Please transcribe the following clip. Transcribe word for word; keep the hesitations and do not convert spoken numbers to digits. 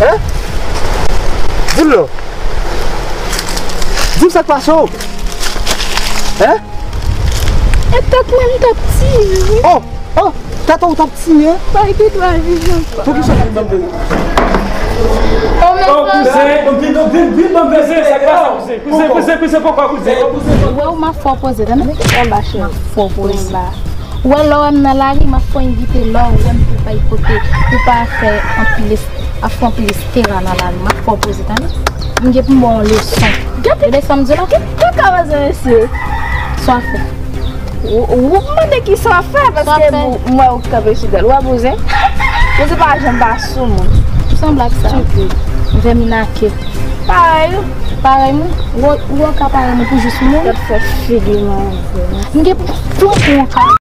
Hein? Di m non. Di m sa k pase w. Hein? E tèt mwen m t ap tire wi. Oh! Oh! Tèt ou t ap tire? Bay ki dwa viv ankò. Poukisa w vin ban m veye? Oh, men Oh, sa kouzen, vin, vin, vin, vin ban m veye. Kouzen, sa k pase, kouzen? Kouzen, kouzen, kouzen, poukwa kouzen? Ou wè ou m ap fè w poze, tande? Anba cheri. M ap fè w poze. Ou wè lè w wè m nan lari, m ap fè w envite lè w wè m pou w pa pote, pou w pa fè anpil es-, ap fè anpil estera nan lari. M ap fè w poze, tande? M gen pou m ba w yon leson. Gade sa m di w la. Ki, ki ka pase, mesye? Sa w fè? Ou, ou mande ki sa w fè, paske m wè ou kanpe sou tèt. Ou wè bouzen? Bouzen pa janm pa sou moun. Ou sanble ak sa. Vèminake. Parèy ou. Parèy mwen? Ou, ou wè w ka parèy mwen pou jis moun? Gad fè figi manzè. M gen pou, pou, pou w ka